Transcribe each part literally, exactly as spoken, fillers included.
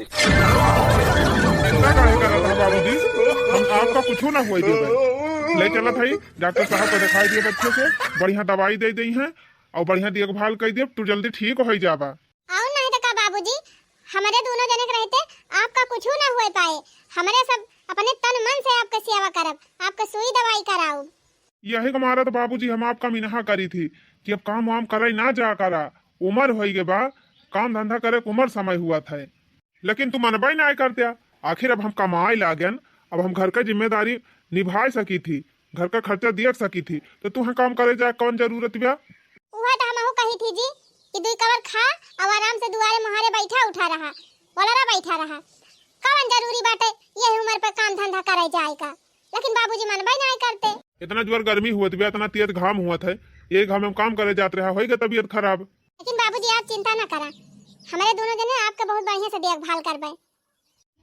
चिंता काहे करत है बाबूजी, हम आपका कुछू ना होए देबे। ले चलत हई, डॉक्टर साहब को दिखाई दिए अच्छे से, बढ़िया दवाई दे देई हैं और बढ़िया देखभाल कर देब, तू जल्दी ठीक हो जाबा। और नहीं तो का बाबूजी, हमरे दोनों जने के रहते आपका कुछू ना होए पाए। हमरे सब अपने तन मन से आपके सेवा करब, आपके सुई दवाई कराउब। यही के मारे तो बाबूजी हम आपका मिनहा करी थी कि अब काम वाम करे ना जा करा, उमर होई गे बा, काम धंधा करे के उमर समय हुआ था, लेकिन तू मनबे ना करते। आखिर अब हम कमाए लागन, अब हम घर का जिम्मेदारी निभाए सकी थी, घर का खर्चा दिए सकी थी, तो तू काम करे जाए कौन जरूरत बा? उहे तो हमहू कही थी जी कि दुई कवर खा और आराम से दुआरे मुहारे बैठा उठा रहा, वलरा बैठा रहा, कौन जरूरी बाटे यही उम्र पे काम धंधा करे जाए का? लेकिन बाबूजी मनबे ना करते। इतना जोर गर्मी हुआ था, इतना तेज घाम हुआ था, ये घाम में काम करे जात रहा, होई गे तबीयत खराब। लेकिन बाबूजी आप चिंता ना करा, हमरे दोनों जने आपके बहुत बढ़िया से देखभाल करबे।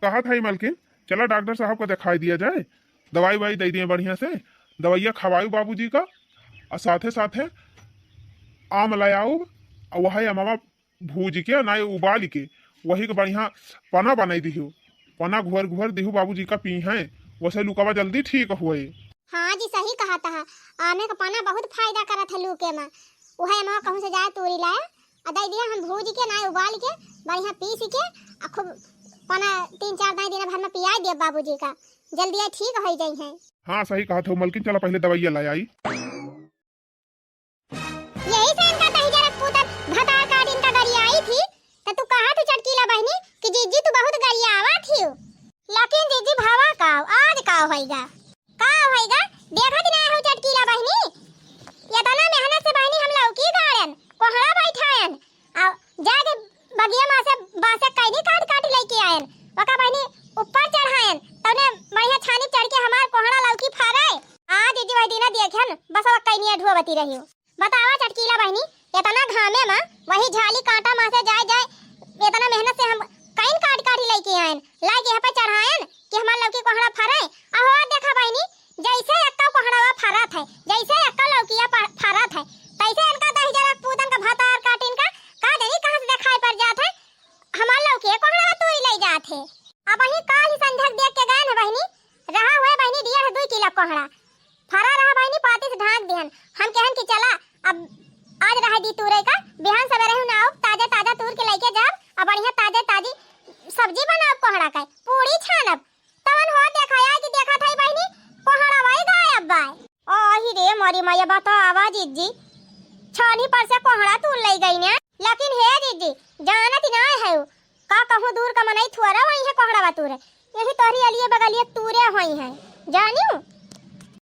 कहा था ही मलकिन, चला डॉक्टर साहब को दिखाई दिया जाए, दवाई वाई दे दिए बढ़िया से, दवाइया खवाई बाबूजी का, और साथे साथे आम ले आउब, और वही अमवा भूज के ना उबाल के वही के बढ़िया पना बनाई दिहु, पना घुर घुर दिहु बाबूजी का पी हैं, वैसे लुकवा जल्दी ठीक हुए। हाँ जी, सही कहा था, आमे का पना बहुत फायदा करत है लू के में। उहे अमवा कहूँ से जाए तूरी लाए, आ दे दिया हम भूज के ना उबाल के बढ़िया पीस के, आ खूब पना तीन चार दाई दिन भर में पियाई दिया बाबूजी का, जल्दी ठीक हो जाई हैं। हाँ, सही कहा था मलकिन, चला पहले दवाइया ला आई। यही से इनका तही जरा पूतन भतार काट इनका गरियाई थी, त तू कहा थी चटकीला बहिनी कि जीजी तू बहुत गरियावा थी। लेकिन जीजी भावा का, आज का होइगा? का होइगा? देखत ना हो चटकीला बहिनी, इतना मेहनत से बहिनी हम लौकी गाड़न, कोहड़ा बैठायन, आ जाके बगिया में से बांसे कैनी काट काट लेके आयन, ओका बहिनी ऊपर चढ़ायन, तौने बढ़िया छानी चढ़ के हमार कोहड़ा लौकी फरे। आ दीदी वही दिना देखन, बस वो कैनिया ढुआवती रही। बतावा चटकीला बहिनी, इतना घामे में वही झाली कांटा में से जाए जाए, इतना मेहनत से हम कैन काट काट लेके आयन, लाइके यहाँ पे चढ़ायन कि हमार लौकी कोहड़ा फरे। अहो देखा बहिनी, जैसे एक्का कोहड़वा फरत है, जैसे एक्का लौकिया प-, फरत है, तैसे इनका दही जरा पूतन का भतार काटिन का, का जानी कहाँ से दिखाई पड़ जात है, हमार लौकिया कोहड़वा तोरी ले जात है। अब वही काल ही संझक देख के गए न बहिनी, रहा हुए बहिनी डेढ़ दुई किलो कोहड़ा, फरा रहा बहिनी पाती से ढांक दिहन। हम कहन कि चला अब आज रह दी तूरे का, बिहान सवेरे हूँ ना आओ, ताजा ताजा तूर के लेके जाब, अब बढ़िया ताजे ताजी सब्जी बनाब कोहड़ा का, पूड़ी छानब, तवन हो देखा आए कि देखा था बहिनी, कोहड़ा वही गायब बाय। ओ ही रे मोरी मैया, बतावा जीजी, छानी पर से कोहड़ा तू ले गई ने। लेकिन हे जीजी, जानत ना है, का कहूँ दूर का मनई थुअरा वही है कोहड़ा बा तूरे, यही तोहरी अलिए बगलिए तूरे होई है, जानियो।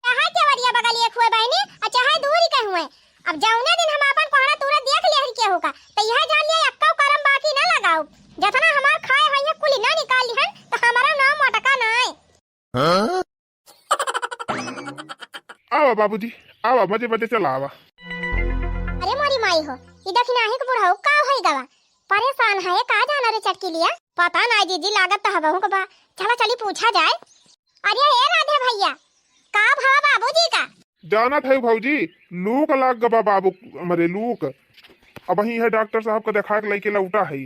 चाहे केवरिया बगलिए हुए बहिनी, और चाहे दूरी के हुए, अब जौने दिन हम आपन कोहड़ा तूरा देख लिहन केहू का, त यह जान लिया, एक्कौ करम बाकी ना लगाओ। जतना हमार खाए होइहे, कुली ना निकाल लिहन, त हमारा नाम मोटका ना आए। हाँ? आवा बाबूजी, आवा, मजे मजे चला आवा। अरे मोरी माई हो, ई दखिनाही के बुढ़ऊ का होई गवा? परेशान है का जाना रे चटकीलिया? पता ना जीजी, लागत त हबहू के बा। चला चली पूछा जाए। अरे ए राधे भैया, का भवा बाबूजी का? जानत है भौजी, लूक लाग गबा बाबू, हमरे लूक। अबहीं है डॉक्टर साहब का देखा के लइके लौटा है।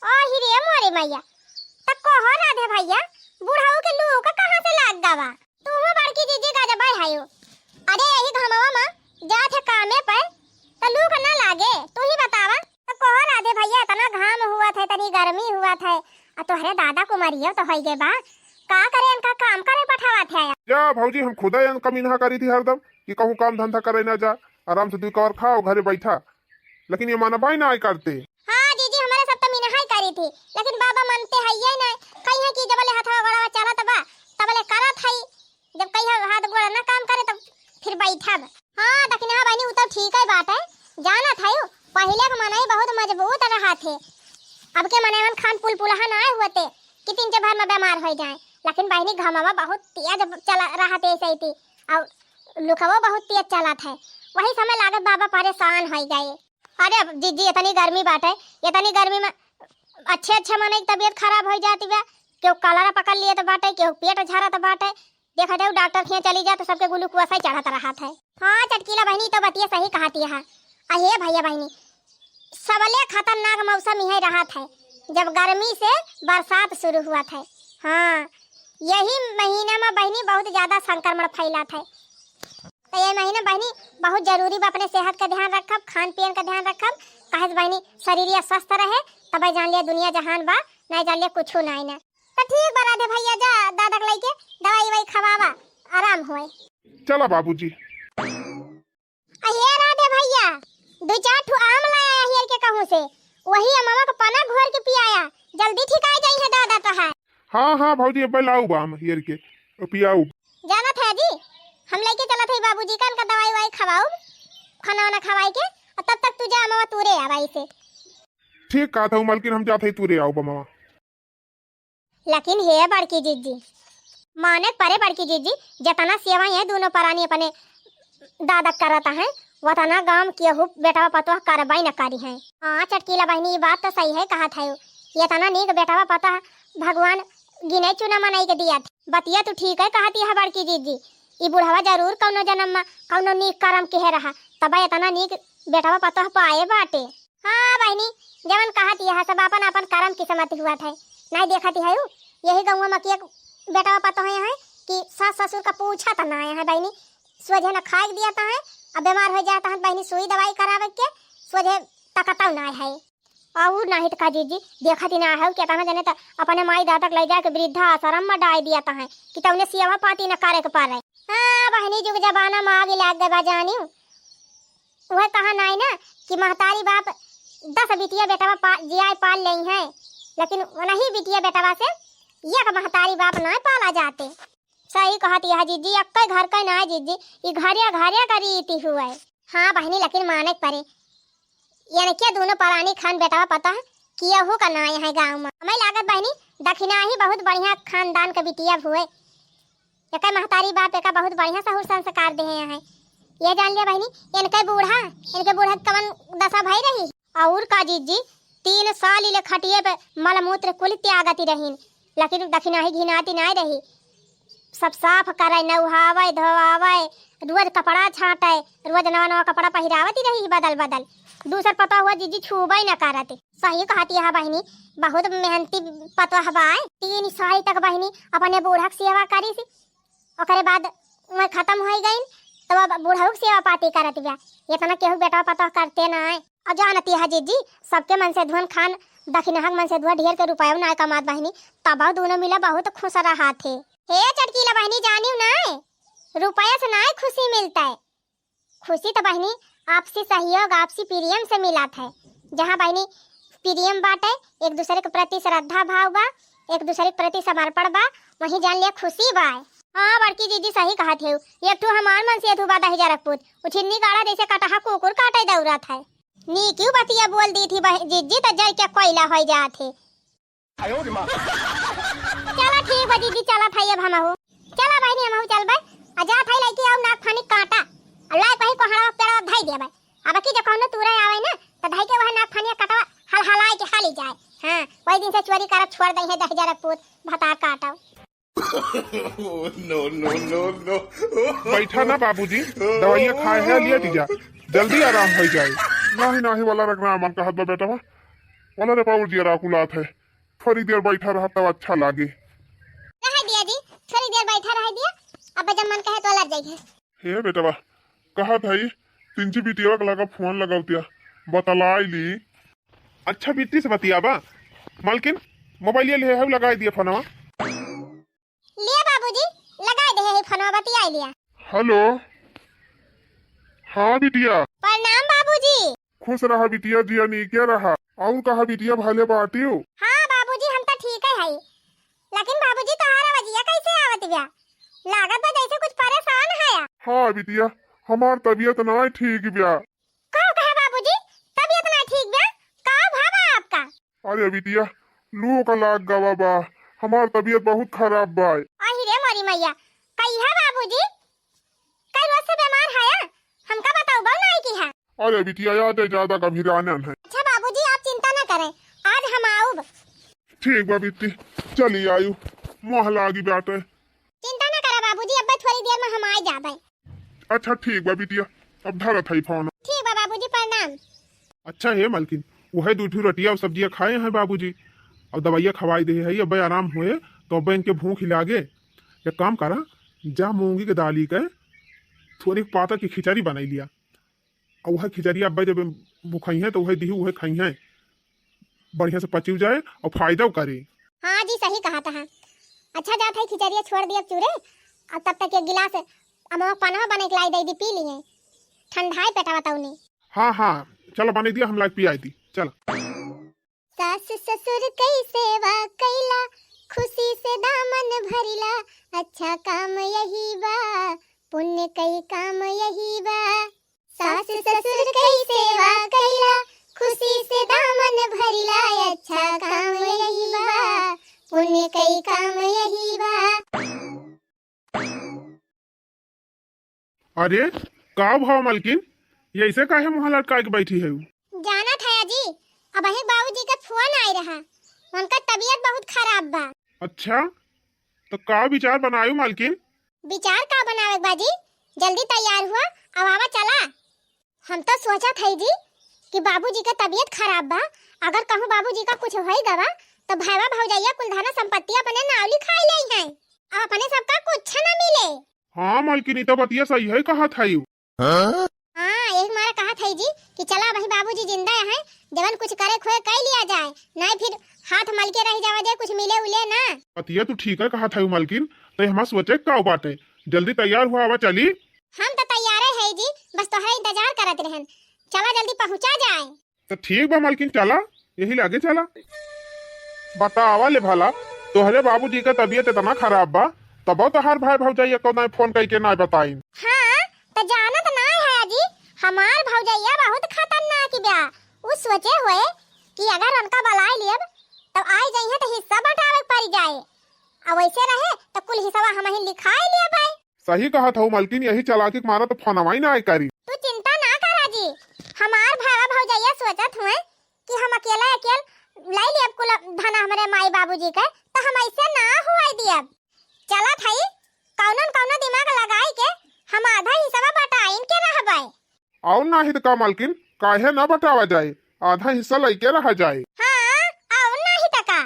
ओ ही रे मोरे मैया, त कहो राधे भैया, बुढ़ऊ के लूक कहाँ से लाग गवा? तू बड़की जीजी गजबे हयो। अरे यही घमवा में जात है कामे पर, त लूक ना लागे, तू ही बतावा। त कहो राधे भैया, इतना घाम हुआ था, इतनी गर्मी हुआ था, आ तोहरे दादा कुमारियो तो होई गए बा, का करे इनका काम करे पठावा थे आया। जा भौजी, हम खुदा इनका मिनहा करी थी हरदम कि कहूँ काम धंधा करे ना जा, आराम से दुई कवर खाओ, घरे बैठा, लेकिन ये मानबा ही ना करते। हाँ जीजी, हमारे सब तो मिनहा ही करी थी, लेकिन बाबा मानते है ये ना, कहीं है कि जबले हथवा गोड़वा चलत बा, तबले करत है, जब कहिया हाथ गोड़ ना काम करे तब फिर बैठब। हाँ दखिनहा बहिनी, उ तो ठीक है बात है, जानत है, पहिले के मनई बहुत मजबूत रहा थे, अब के मनई मन खान पुलपुलहा ना हुए थे कि तीन चार भर में बीमार हो जाए, लेकिन बहिनी घमवा बहुत तेज चला रहा थे ऐसे ही थी, और लुकवो बहुत तेज चला था, वही समय लागत बाबा परेशान हो गए। अरे जीजी, इतनी गर्मी बाटे, इतनी गर्मी में अच्छे अच्छे मनई की तबीयत खराब हो जाती बा, केहू कलरा पकड़ लिए तो बाटे, केहू पेट झरत बाटे, देखा जाऊ डॉक्टर खिया चली जा तो सबके ग्लूकोज ही चढ़त रहत है। हाँ चटकीला बहिनी, तो बतिया सही कहती है। अहे भैया बहिनी, सबले खतरनाक मौसम यही रहत है, जब गर्मी से बरसात शुरू हुआ था। हाँ, यही महीना मा बहिनी बहुत ज्यादा संक्रमण फैला था। तो ये महीना बहिनी बहुत जरूरी बा, अपने सेहत का ध्यान रखब, खान पियन का ध्यान रखब, काहे से बहिनी शरीरिया स्वस्थ रहे, तब जान लिया दुनिया जहान बा, नहीं जान लिया कुछ नहीं ना। तो ठीक बा राधे भैया, जा दादा के लइके दवाई ववाई खवावा, आराम होए। चला बाबूजी। अये राधे भैया, दू चार ठो आम लाया हियर के कहूँ से, वही अमवा के पना घोर के पियाया, जल्दी ठीक आ जाई है दादा तोहार। हाँ हाँ भौजी, अब लाऊ बा आम हियर के, पियाऊ। जानत है जी, हम लइके चलत है बाबूजी का, इनका दवाई वाई खवाऊ, खाना वाना खवाई के, और तब तक तू जा अमवा तूरे आवा इसे। ठीक कहत हऊ मलकिन, हम जात है तूरे आऊ बमवा। लेकिन हे बड़की जिज्जी, माने परे बड़की जिज्जी, जतना सेवा ये दोनों परानी अपने दादा करत हैं, वतना गाँव केहू बेटवा पतोह करबई न करी हैं। हाँ चटकीला बहिनी, ई बात तो सही है कहत है, इतना नीक बेटवा पतोह भगवान गिने चुना मनई के दिया थे। बतिया तू ठीक है कहत यह बड़की जिज्जी, ई बुढ़वा जरूर कौनो जन्म में कौनो नीक करम किहे रहा, तब इतना नीक बेटवा पतोह पाए बाटे। हाँ बहिनी, जवन कहत यह सब आपन आपन करम किस्मत हुआ थे, नहीं देखत है उ, यही गौवा में के बेटवा पतोह है कि सास ससुर का पूछा त ना है बहिनी, सोझे न खाए के दिया त है, अब बीमार हो जाता है बहिनी, सुई दवाई करावे के सोझे तकतौ ना है। और नहीं तो का जीजी, देखत ही ना है, केतना जने त अपने माई दादा के ले जाके वृद्धा आश्रम में डाल दिया त है कि तौने सेवा पाती न करे के पड़े। हाँ बहिनी, जुग जमाना में आग लाग गए बा जानियो। वह कहा नाई ना कि महतारी बाप दस बिटिया बेटवा पा-, जियाए पाल लेई हैं, लेकिन वही बिटिया बेटवा से एक महतारी बाप नाई पाला जाते। सही कहत यह जीजी, अक्के घर का नाई जीजी, ई घरे घरे का रीति हुए। हाँ बहिनी, लेकिन माने के परे, यानी के दोनों परानी खान बेटवा पतोह केहू का नाई है गाँव में। हमें लागत बहिनी, दखिनाही बहुत बढ़िया खानदान के बिटिया हुए। एकर महतारी बाप एका बहुत बढ़िया सहूर संस्कार देहे हैं। ये जान लिया बहिनी, इनके बूढ़ा, इनके बूढ़ा के कवन दशा भई रही। और का जीजी, तीन साल इले खटिए पे मलमूत्र कुल त्यागती रहीन, लेकिन दखिनाही घिनाती नाई रही। सब साफ करे, नउहावे, धोआवे, रोज कपड़ा छाटे, रोज नवा नवा कपड़ा पहिरावती रही बदल बदल। दूसर पतोह हुआ जीजी छूबे न करत। सही कहती है बहिनी, बहुत मेहनती पतोह बाय। तीन साल तक बहिनी अपने बूढ़ा के सेवा करी सी, ओकरे बाद उमर खत्म हो गई, तो अब बूढ़ऊ के सेवा पाती करत बिया। इतना केहू बेटवा पतोह करते ना है। और जानती है जीजी, सबके मन से धुआं खान, दखिनहा के मन से धुआं ढेर के रुपया ना कमात बहिनी, तब दोनों मिला बहुत खुश रहा थे। हे चटकीला बहिनी, जानियो ना, रुपया से ना खुशी मिलता है। खुशी तो बहिनी आपसी सहयोग, आपसी प्रेम से मिलत है। जहाँ बहिनी प्रेम बाटे, एक दूसरे के प्रति श्रद्धा भाव बा, एक दूसरे के प्रति समर्पण बा, वहीं जान लिया खुशी बा। हाँ बड़की जीजी सही कहत है, एक ठो हमार मन से थू बा दहिजरा के पूत, उछिन्नी गाड़ा जैसे कटहा कुकुर काटे दौड़त है। नीक बतिया बोल दी थी बह-, जीजी तो जर के कोयला हो जात है। चला ठीक बा जीजी, चला था अब हमहू। चला बहिनी हमहू चलबे। आ जा थाई लइके आऊ नाक फनी काटा। आ लाए कहीं कोहड़ा पेड़ा धई देबे। अब की जे कौनो तूरे आवे ना, तो धई के वह नाक फनिया कटवा हल हलाए के हाली जाए। हाँ, वही दिन से चोरी करब छोड़ दई है दहिजरा के पूत भतार काटो। No, no, no, no। बैठा ना बाबूजी, दवाइयाँ खाए है, लेट जा, जल्दी आराम हो जाए। नाही नाही वाला रखना मन कहत बा बेटवा, वाला रे पाउर जिया राकुलात है। थोड़ी देर बैठा रहा तब अच्छा लागे। रह दिया जी, थोड़ी देर बैठा रह दिया, अब जब मन कहे तो लड़ जाइए। हे बेटवा, कहत हई, तिनची बिटिया के लगा फोन लगावतिया, बतलाई ली। अच्छा बिट्टी से बतियाबा। मलकिन, मोबाइलिया ले है, लगाई दिया फोनवा। लिया बाबूजी, लगाई दे है फोनवा, बतियाई लिया। हेलो। हाँ बिटिया। प्रणाम बाबूजी। खुश रहा बिटिया, जिया नीके रहा। और कहा बिटिया, भले बाटियो? हाँ बाबूजी, हम तो ठीक है हई। लेकिन बाबूजी, तोहार आवाजिया कैसे आवत बिया? लागत बा जैसे कुछ परेशान हया। हाँ बिटिया, हमार तबीयत नाय ठीक बिया। का कहे बाबूजी, तबीयत नाय ठीक बिया? का भा बा आपका? अरे बिटिया, लू का लाग गवा बा, हमार तबीयत बहुत खराब बा। अहि रे मोरी मैया, कहिया बाबूजी? कई रोज से बीमार हया, हमका बताउबो नाय किहा। अरे बिटिया, याद है ज्यादा गंभीराना है। अच्छा बाबूजी, आप चिंता न करें, आज हम आउब। ठीक बा बिट्टी, चली आयु, मोह लागी बाटे। चिंता न करा बाबूजी, अब थोड़ी देर में हम आ जाबे। अच्छा ठीक बा बिटिया, अब धरत है फोन। ठीक बा बाबूजी, प्रणाम। अच्छा हे मलकिन, वह दू ठू रोटिया और सब्जिया खाए हैं बाबूजी, अब दवाइया खवाई दे है, अब आराम होए, तो अब इनके भूख ही लागे। एक काम करा, जा मूंगी के दाली के थोड़ी पातर की खिचड़ी बनाई लिया, और वह खिचड़ी अब जब भूखाई है तो वह दिही, वह खाई है, बढ़िया से पचिव जाए और फायदा करे। हाँ जी, सही कहा था। अच्छा जात है, खिचड़िया छोड़ दिया चूरे, और तब तक एक गिलास अमवा पनवा बने के लाई दे दी, पी लिए, ठंडाए पेटवा तौनी। हाँ हाँ, चलो बने दिया, हम लाइक पियाई दी, चलो। सास ससुर कई सेवा कैला, खुशी से दामन भरिला, अच्छा काम यही बा, पुण्य कई काम यही बा। सास ससुर कई सेवा कैला, खुशी से दामन भरिला, अच्छा काम यही बा, पुण्य कई काम यही बा। अरे, का भाव मलकिन, ये ऐसे काहे मुँह लटकाए के बैठी है? जानत है जी, अबहीं बाबूजी के फोन आए रहा, उनका तबीयत बहुत खराब बा। अच्छा, तो का विचार बनायो मलकिन? विचार का बनावे के बा जी, जल्दी तैयार हुआ, अब आवा चला। हम तो सोचत हई जी कि बाबूजी के तबीयत खराब बा, अगर कहूँ बाबूजी का कुछ होई गवा तो भैया भौजैया कुल धन संपत्ति अपने नाव लिखाई लेई हैं, अब अपने सबका कुछ न मिले। हाँ मलकिन, ई तो बतिया सही है कहत हई। हाँ, यही मारा कहत हई जी कि चला वही बाबूजी जिंदा हैं, जवन कुछ करे खोए कई लिया जाए, नहीं फिर हाथ मल के रह जावा जे कुछ मिले उले ना। बतिया तू ठीक है कहत हई मलकिन, तो हमार सोचे का बाटे, जल्दी तैयार हुआ, आवा चली। हम तो तैयारे है जी, बस तोहरा इंतजार करत रहन। चला जल्दी पहुँचा जाए। तो ठीक बा मलकिन, चला, यही लागे चला। बतावा ले भला, तोहरे बाबूजी के तबीयत इतना खराब बा, तबो तोहार भाई भौजाई एको दाई फोन कइके ना बताइन। हाँ, तो जानत ना है जी, हमार भौजैया बहुत खतरनाक बा। उ सोचे हुए कि अगर उनका बुलाए लियब, तो आई जइहे तो हिस्सा बटावे के पड़ जाए। अब वैसे रहे तो कुल हिस्सा हम ही लिखाए लियब। सही कहत हऊ मलकिन, यही चालाकी के मारा तो फोनवा ही ना आए करी। तू चिंता ना करा जी, हमार भावा भौजैया सोचत हुए कि हम अकेला अकेल लाई लियब कुल धन हमरे माई बाबूजी के, तो हम ऐसे ना हुए दियब। चलत हई, कौनो न कौनो दिमाग लगाई के हम आधा हिस्सा बटाइन के रहबे। और नाही त का मलकिन, काहे ना बटावा जाए, आधा हिस्सा लइके रहा जाए। हाँ, और नाही त का।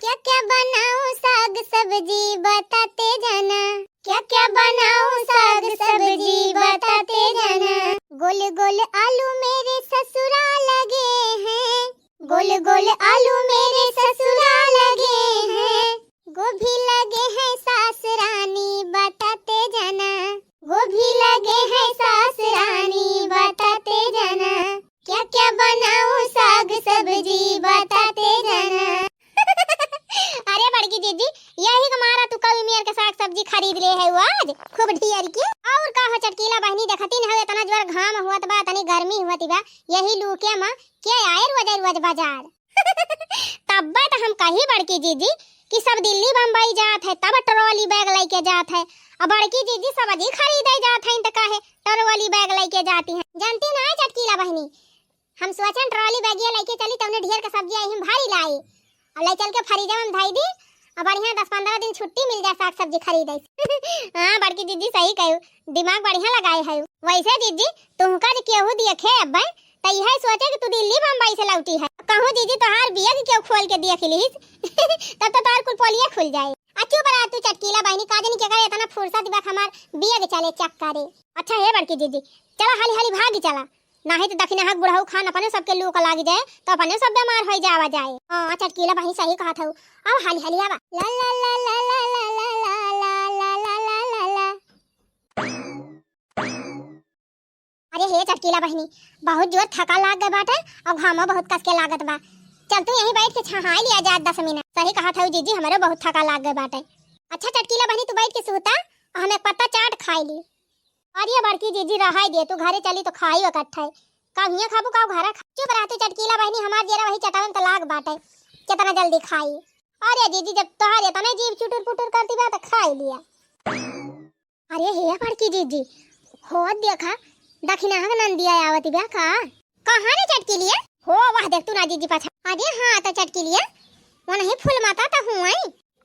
क्या क्या बनाऊं साग सब्जी बताते जाना, क्या क्या बनाऊं साग सब्जी बताते जाना। गोल गोल आलू मेरे ससुरा लगे हैं, गोल गोल आलू मेरे ससुरा लगे हैं, गोभी लगे हैं सास रानी बताते जाना, गोभी लगे हैं सास रानी बताते जाना, क्या क्या बनाऊं साग सब्जी बताते जाना। अरे बड़की जीजी, यही के मारा तू कल मेर के साग सब्जी खरीद ले है आज, खूब ढेर के। और का हो चटकीला बहिनी, देखती न हो इतना जोर घाम हुआ बा, इतनी गर्मी हुआ बा, यही लू के माँ के आए रोज रोज बाजार। तब्बे त हम कही बड़की जीजी कि सब दिल्ली बम्बई जात है, तब ट्रॉली बैग लइके जात है। अब बड़की जीजी सब्जी खरीदे जात है, त काहे ट्रॉली बैग लइके जाती हैं? जानती ना है चटकीला बहिनी, हम सोचन ट्रॉली बैगिया लइके चली, तउने ढेर के सब्जी आई हम भारी लाई, और ले चल के फ्रिज में धई दी, और बढ़िया दस पन्द्रह दिन छुट्टी मिल जाए साग सब्जी खरीदे। हाँ बड़की जीजी सही कहू, दिमाग बढ़िया लगाए है। वैसे जीजी तुमका जे केहू देखे अब्बे, त इहे सोचे कि तू दिल्ली बम्बई से लौटी है। कहूँ जीजी तोहार बैग केहू खोल के देख लीस, तब तो तोहार कुल पोलिये खुल जाए। आ चुप रहा तू चटकीला बहिनी, का जानी केकर इतना फुर्सत बा हमार बैग चले चेक करे। अच्छा हे बड़की जीजी, चला हाली हाली भागी चला, नाही तो दखिनहा के बुढ़ऊ खान अपने सबके लू का लागी जाए, तो अपने सब बीमार होई जावा जाए। हाँ चटकीला बहिनी सही कहत हऊ, अब हाली हाली आवा। ला ला ला ला। अरे हे चटकीला बहिनी, बहुत जोर थका लाग गए बाटे और घामो बहुत कस के लागत बा। चल तू यहीं बैठ के छहाई लिया जाए दस मिनट। सही कहत हऊ जीजी, हमरो बहुत थका लाग गए बाटे। अच्छा चटकीला बहिनी, तू बैठ के सूता और हम एक पत्ता चाट खाई ली। अरे बड़की जीजी, रहाई दे, तू घरे चली तो खाई इकट्ठे। का हियाँ खाबू, का घरे खा-, चुप रह तू चटकीला बहिनी, हमार जेरा वही चटावन त लाग बाटे, कितना जल्दी खाई। अरे जीजी, जब तोहार इतना जीभ चुटुर पुटुर करती बा त खाई लिया। अरे हे बड़की जीजी, हो देखा, दखिनहा के नंदिया आवत बा का? कहाँ रे चटकीलिया? हो वह देख तू ना जीजी पाछा। अरे हाँ त चटकीलिया, वो नहीं फूल माता त हुआई।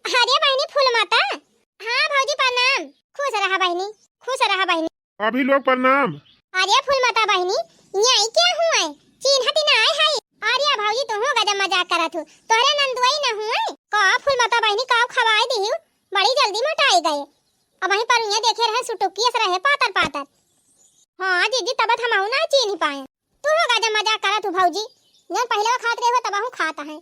अरे बहिनी फूल माता। हाँ भौजी प्रणाम। खुश रहा बहिनी, खुश रहा बहिनी। भाभी लोग प्रणाम। अरे फूल माता बहिनी, यहाँ क्या हुआ है? चिन्हती नाय है। अरे भौजी, तुहू गजब मजाक करत हू, तोहरे नंदुआई न हुए? का फूलमता बहिनी, का खवाई दिहू? बड़ी जल्दी मोटाई गए। अबहीं परुइया देखे रहे, सुटुकियस रहे, पातर पातर। हाँ जीजी, तब त हमहू ना चीन्ह पाए। तुहू गजब मजाक करत हू भौजी, जौन पहिलवा खात रहे हो तबहू खात है।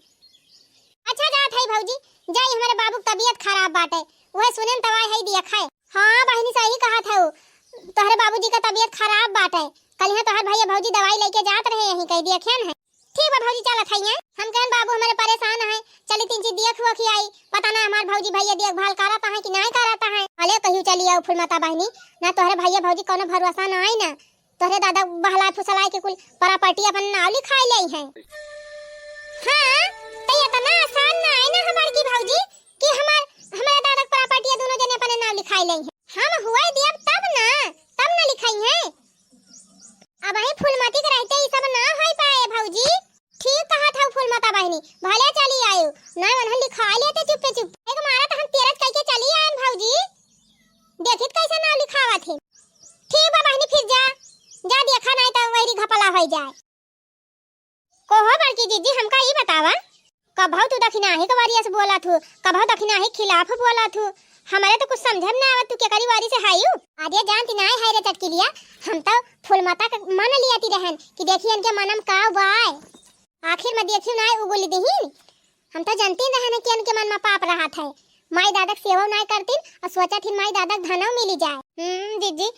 अच्छा जात है भौजी, जाई, हमरे बाबू क तबियत खराब बाटे, उहे सुने न तवाई है दिया खाए। हाँ बहिनी, सही कहत हऊ, तोहरे बाबूजी क तबियत खराब बाटे। कलिहाँ तोहर भैया भौजी दवाई लइके जात रहे, यहीं कही दिया खेन है। ठीक बा भौजी, चलत हइये। हम कहन बाबू हमरे परेशान है, चली तीन चीज देख वखी आई, पता ना हमार भौजी भैया देखभाल करत है कि नाय करत है। भले कहियो चली आओ फूलमता बहिनी, ना तोहरे भैया भौजी कौनो भरोसा ना आई ना, तोहरे दादा बहलाए फुसलाए के कुल प्रॉपर्टी अपन नाव लिखाई लेई है। हाँ, त इतना आसान ना आई ना हमार की भौजी कि हमार, हमारे दादा क प्रॉपर्टी दोनों जने अपने नाव लिखाई लेई है। हम हुए दियब तब ना, तब ना लिखाई है। अबहीं फूलमती के रहते ई सब ना होई पाए भौजी। ठीक कहत हऊ फूलमता बहिनी, भले चली आयु, ना उन्हें लिखा लेते चुप्पे चुप। एक मारा त हम तेरज कइके चली आयन भौजी, देखित कैसे नाव लिखावत है। ठीक बा बहिनी, फिर जा, जा देखा नाई त वही घपला होई जाए। कोहो बड़की जीजी, हमका ई बतावा, कबहू तू दखिनाही के वरियस बोलत हू, कबहू दखिनाही खिलाफ बोलत हू, हमरे तो कुछ समझे में ना आवत तू केकरी वारी से हायू। अरे जानती नाय है रे चटकिलिया, हम तो फूलमता के मन लियाती रहन कि देखी इनके मनम का बाय। आखिर में देखी नाय उगुल दिहिन। हम तो जानती रहन कि इनके मन में पाप रहत है, माई दादा के सेवा नाय करतीन और सोचत हिन माई दादा के धनव मिली जाए। हम्म जीजी,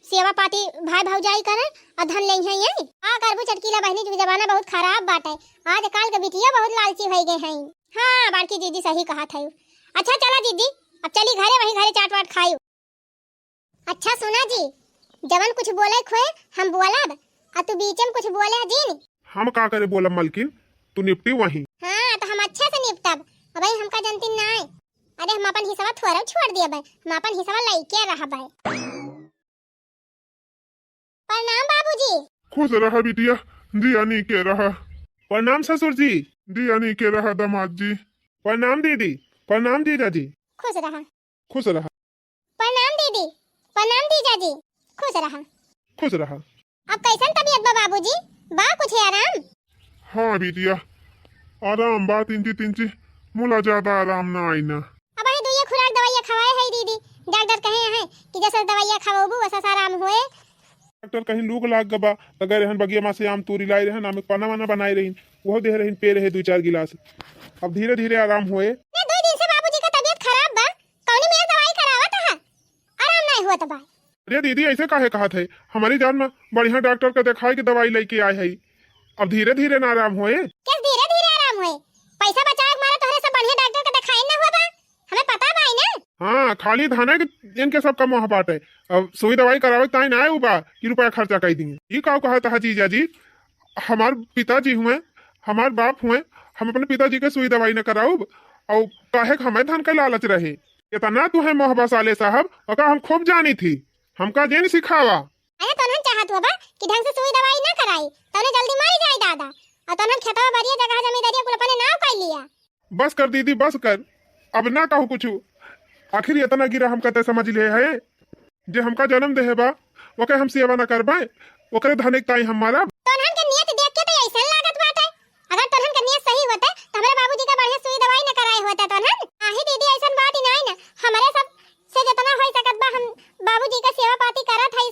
सेवा पाती भाई भौजाई करे और धन लेई है ये। का करबू चटकीला बहिनी, जमाना बहुत खराब बाटे, आजकल के बिटिया बहुत लालची होई गए हैं। हाँ बड़की जीजी सही कहत है। अच्छा चला जीजी, अब चली घरे, वही घरे चाट वाट खाई। अच्छा सुना जी, जवन कुछ बोले खोए हम बोलब, आ तू बीच में कुछ बोले जिन। हम का करे बोलब मलकिन, तू निपटी वहीं। हाँ तो हम अच्छा से निपटब, अबे हमका जनती नाय। अरे हम अपन हिस्सा थोड़ा छोड़ दिया बे, हम अपन हिस्सा लइके रहबे। प्रणाम बाबूजी। खुश रहा बिटिया, जिया नीके रहा। प्रणाम ससुर जी। जिया नीके रहा दामाद जी। प्रणाम दीदी। प्रणाम जीजा जी। खुश रहा। खुश रहा। प्रणाम दीदी। प्रणाम जीजा जी। खुश रहा। खुश रहा। अब कैसन तबीयत बा बाबूजी? बा कुछ आराम? हाँ बिटिया, आराम बा तिंची तिंची, मुला ज्यादा आराम ना आई ना। अब अही दुइये खुराक दवाइया खवाए है दीदी, डॉक्टर कहे हैं कि जैसे दवाइया खवाबू वैसा सा आराम होए। डॉक्टर कहीं लूक लाग गबा, त गए रहन बगिया मा से आम तूरी लाए रहन, आम एक पना वना बनाए रहीन, वह दे रहीन पे रहे दुई चार गिलास। अब धीरे धीरे आराम होए। ना दुई दिन से बाबूजी का तबीयत खराब बा, कौनी मेर दवाई करावत है, आराम नहीं होत बा। अरे दीदी, ऐसे काहे कहत है? हमारी जान में बढ़िया डॉक्टर का देखाए के दवाई लेके आए है, अब धीरे धीरे ना आराम होए। किस धीरे धीरे आराम होए? पैसा बचाए के मारे तोहरे सब बढ़िया डॉक्टर का देखाए ना हुआ बा, हमें पता बा ना। हाँ, खाली धने के इनके सबका मोह बाटे। अब सुई दवाई करावे ताई ना आए बा कि रुपया खर्चा कर दिए। ई का कहत है जीजा जी? हमार पिताजी हुए, हमार बाप हुए, हम अपने पिताजी के सुई दवाई न कराउब? और काहे के हमें धन के लालच रहे? इतना तू है मोहबा साले साहब, ओका हम खूब जानी थी, हमका जेन सिखावा। अरे तोनहन चाहत हुआ बा कि ढंग से सुई दवाई ना कराई, तोने जल्दी मर जाए दादा, और तोनहन खेतवा बरिया जगह जमींदारिया कुल अपने नाव कर लिया। बस कर दीदी, बस कर, अब ना कहू कुछ। आखिर इतना गिरा हमका ते समझ ले है, जे हमका जन्म देहे बा, ओके हम सेवा ना करबे, ओकरे धनिक ताई हम मारब। तोनहन के नियत देख के तो ऐसन लागत बाटे, अगर तोनहन के नियत सही होते तो हमरे बाबूजी का बढ़िया सुई दवाई न कराए होते तोनहन। आही दीदी, ऐसन बात ही नहीं ना, हमरे सब से जितना हो सकत बा हम बाबूजी का सेवा पाती करत है,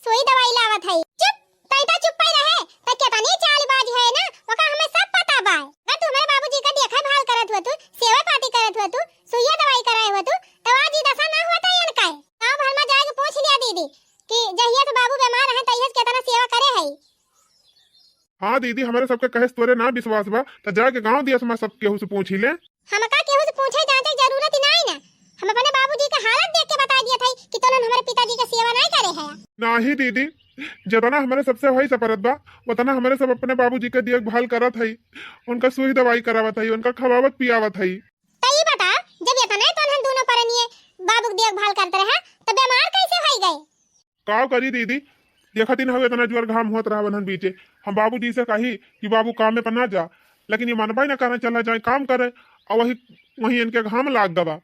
सुई दवाई लावत है। चुप, तैं तो चुप्पे रहे, त केतनी चालबाज है ना, ओका हमें सब पता बा। अगर तू हमरे बाबूजी का देखा भाल करत हुआ तू, सेवा पाती करत हुआ तू, सुइया दवाई कराए हुआ तू, तो आज ई दशा ना हुआ था इनका। गाँव भर में जाके पूछ लिया दीदी कि जहिया से बाबू बीमार है तहिया से केतना सेवा करे है। हाँ दीदी, हमरे सबके कहे से तोरे ना विश्वास बा, त जाके गाँव दिया से मैं सब केहू से पूछ ही ले। हमका केहू से पूछे जांचे के जरूरत ही नाई ना। हम अपने बाबूजी के हालत देख के बता दिया था कि तोलन हमरे पिताजी के सेवा नाई करे है। नाही दीदी, जितना हमरे सबसे होई सपरत बा, उतना हमरे सब अपने बाबूजी के देखभाल करत हई, उनका सुई दवाई करावत हई, उनका खवावत पियावत हई। त ई बता, जब इतने तोनहन दोनों परनिये बाबू के देखभाल करत रहे, त बीमार कैसे होई गए? का करी दीदी, देखत ही ना हो इतना जोर घाम होत रहा वनहन बीचे। हम बाबूजी से कही कि बाबू काम में पर ना जा, लेकिन ये मनबे ना करे, चला जाए काम करे, और वही, वही इनके घाम लाग गवा,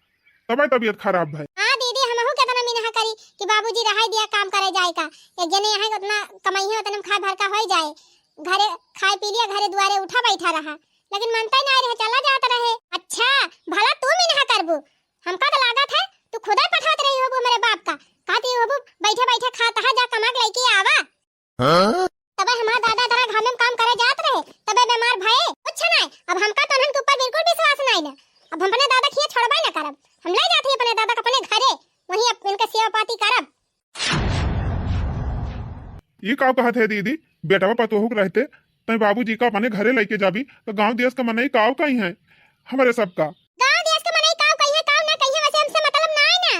तबे तबीयत खराब भय। हाँ दीदी, हमहू केतना मिनहा करी कि बाबूजी रहाई दिया काम करे जाए का, एक जने यहाँ उतना कमाई है उतने में खाए भर का होई जाए, घरे खाए पी लिया, घरे दुआरे उठा बैठा रहा, लेकिन मनता ही ना रहे, चला जात रहे। अच्छा, भला तू मिनहा करबू, हमका तो लागत है तू खुदे पठात रही होबू हमरे बाप का, कहती होबू बैठे बैठे खा तहा जा कमा के लइके आवा। हाँ? तबे हमार दादा तोहरे घामे में काम करे जात रहे, तबे बीमार भए, कुछ नाय। अब हमका तो उन्हन के ऊपर बिल्कुल विश्वास नाय ना। अब हम अपने दादा खिया छोड़बे ना करब, हम ले जात ही अपने दादा के अपने घरे, वहीं अप-, इनके सेवा पाती करब। ई का कहत है दीदी, बेटवा पतोहू के रहते तै बाबूजी का अपने घरे लइके जाबी, तो गांव देश का मनई काव कही है हमरे सबका। गांव देश के मनई काव कही है, काव ना कही है, वैसे हमसे मतलब नाय ना।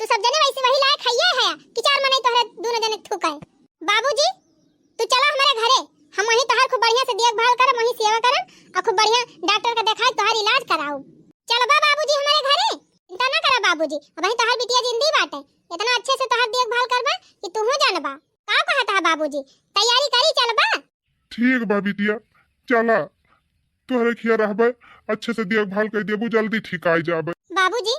तू सब जने वैसे वही लायक हइये है कि चार मनई तोहरे दूनो जने थूके। बाबूजी, तू चला हमरे घरे, हम वहीं तोहार खूब बढ़िया से देखभाल करब, वहीं सेवा करब, और खूब बढ़िया डॉक्टर का देखाई तोहार इलाज कराऊ। चलबा बाबूजी हमरे घरे? चिंता ना करा बाबूजी, अबहीं तोहार बिटिया जिंदी बाटे, इतना अच्छे से तोहार देखभाल करबा कि तूहू जानबा। का कहत है बाबूजी, तैयारी करी चलबा? ठीक बा बिटिया, चला, तोहरे खिया रहबे, अच्छे से देखभाल कर देबू, जल्दी ठीक आ जाबे। बाबूजी,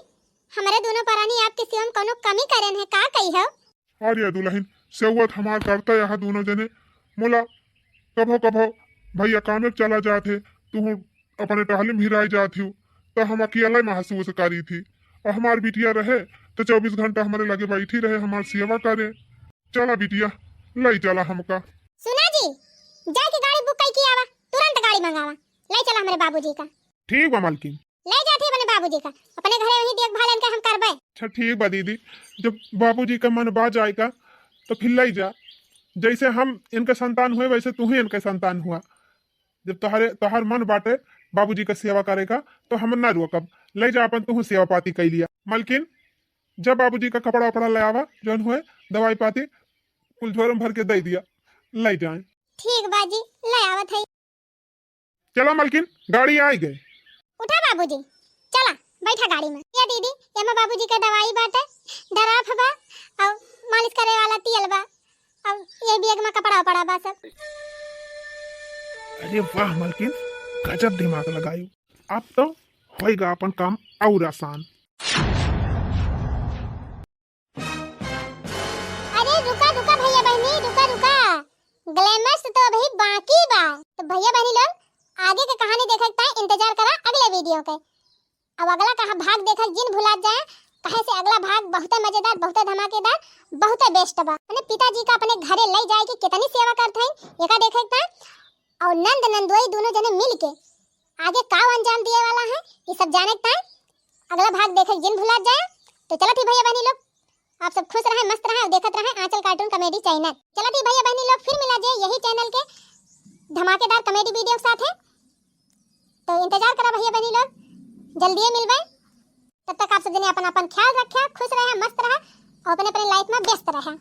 हमरे दोनों परानी आपके सेवा में कौनो कमी करेन है, का कही हो? अरे दुल्हन, सेवत हमार करता यहाँ दोनों जने, मोला कभो कभो भैया कामे पे चला जात है, तू अपने टहले में हिराई जात हो, तो हम अकेला महसूस करी थी। और हमार बिटिया रहे, तो चउबीस घंटा हमरे लगे बैठी रहे, हमार सेवा करे। चला बिटिया, लई चला हमका। सुना जी, जाके गाड़ी बुक कई के आवा, तुरंत गाड़ी मंगावा, लई चला हमरे बाबूजी का। ठीक बा मालकिन। लई जात ही अपने बाबूजी का, अपने घरे वहीं देखभाल इनके हम करबे। अच्छा ठीक बा दीदी, जब बाबूजी का मन बा जाए का, तो फिर लई जा। जैसे हम इनके संतान हुए, वैसे तू ही इनके संतान हुआ। जब तोहरे, तोहर मन बाटे बाबूजी का सेवा करे का, तो हम ना रोकब। लई जा अपन तू सेवा पाती कई लिया। मालकिन, जब बाबूजी का कपड़ा उपड़ा ले आवा, जौन हुए दवाई पाती कुल झोरे में भर के दे दिया, लई जाए। ठीक बाजी, ले आवत है। चला मालकिन, गाड़ी आई गए। उठा बाबूजी, चला बैठा गाड़ी में। ये दीदी, ये में बाबूजी का दवाई बाटे, डराफ बा, और मालिश करे वाला तेल बा, और ये बैग में कपड़ा उपड़ा बा सब। अरे वाह मालकिन, गजब दिमाग लगायू। अब तो होएगा अपन काम और आसान। अरे रुका, रुका भैया बहनी, रुका, रुका। Climax तो अभी बाकी बा। तो भैया बहनी लोग, आगे के कहानी देखे के ताईं इंतजार करा अगले video के। अब अगला कहा भाग देखे जिन भुला जाए, कहे से अगला भाग बहुते मजेदार, बहुते धमाकेदार, बहुते best बा। अपने पिताजी का अपने घरे ले जाए के कितनी सेवा करत हैं, एका देखे के ताईं। और नंद नंदोई दोनों जने मिल के आगे का अंजाम दिए वाला है, ये सब जाने के ताईं अगला भाग देखे जिन भुला जाए। तो चलत ही भैया बहनी लोग, आप सब खुश रहें, मस्त रहें और देखत रहें आंचल cartoon comedy channel। चलत ही भैया बहनी लोग, फिर मिला जाए यही channel के धमाकेदार comedy video के साथ है। तो इंतजार करा भैया बहनी लोग, जल्दी मिलबे। तब तक आप सब जने अपन अपन ख्याल रख्या, खुश रहा, मस्त रहा और अपने अपने life में व्यस्त रहा।